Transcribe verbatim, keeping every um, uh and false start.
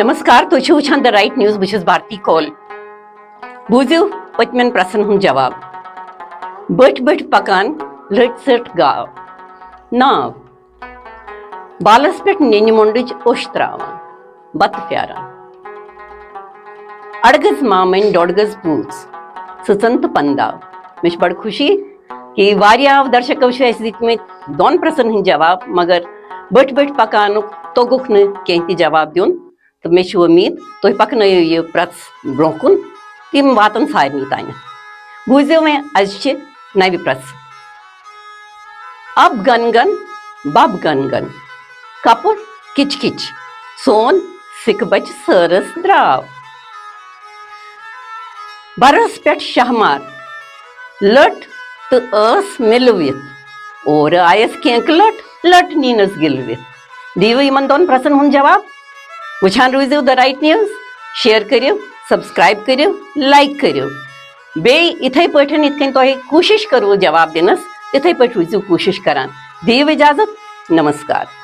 نمسکار، تُہۍ چھِو وٕچھان The Right News، بہٕ چھَس بھارتی کول۔ بوٗزِو پٔتمٮ۪ن پرٛژھن ہُنٛد جواب۔ بٔٹھۍ بٔٹھۍ پکان لٔٹۍ ژٔٹۍ گاو۔ ناو۔ بالس پٮ۪ٹھ نینہِ مۄنڈٕچ اوٚش تراوان، بتہٕ پھیاران۔ اڑگٔز مامٕنۍ ڈۄڈ گٔز پوٗژ، سٕژن تہٕ پنداو۔ مےٚ چھِ بڑٕ خوشی کہِ واریاہ درشکو چھِ اَسہِ دِتمٕتۍ دۄن پرٛژھن ہٕنٛدۍ جواب، مگر بٔٹھۍ بٔٹھۍ پکانُک توٚگُکھ نہٕ کینٛہہ تہِ جواب دیُن۔ تہٕ مےٚ چھِ وۄمید تُہۍ پکنٲیِو یہِ پرٛژھ برٛونٛہہ کُن، تِم واتن سارنٕے تانٮ۪تھ۔ بوٗزِو وۄنۍ أزچہِ نوِ پرٛژھٕ۔ اب گن گن، بب گن گن، کپُر کِچ کِچ، سون سِکہٕ بچہٕ سٲرس درٛاو۔ برس پٮ۪ٹھ شاہ مار، لٔٹ تہٕ ٲس مِلوِتھ، اورٕ آیس کینٛکہٕ لٔٹ، لٔٹ نینس گِلوِتھ۔ دِیِو یِمن دۄن پرٛژھن ہُنٛد جواب۔ وٕچھان روٗزِو The Right News، share کٔرِو، subscribe کٔرِو، like کٔرِو۔ بیٚیہِ یِتھَے پٲٹھۍ یِتھ کٔنۍ تۄہہِ کوٗشِش کٔروٕ جواب دِنَس، تِتھَے پٲٹھۍ روٗزِو کوٗشِش کران۔ دِیِو اِجازت، نمسکار۔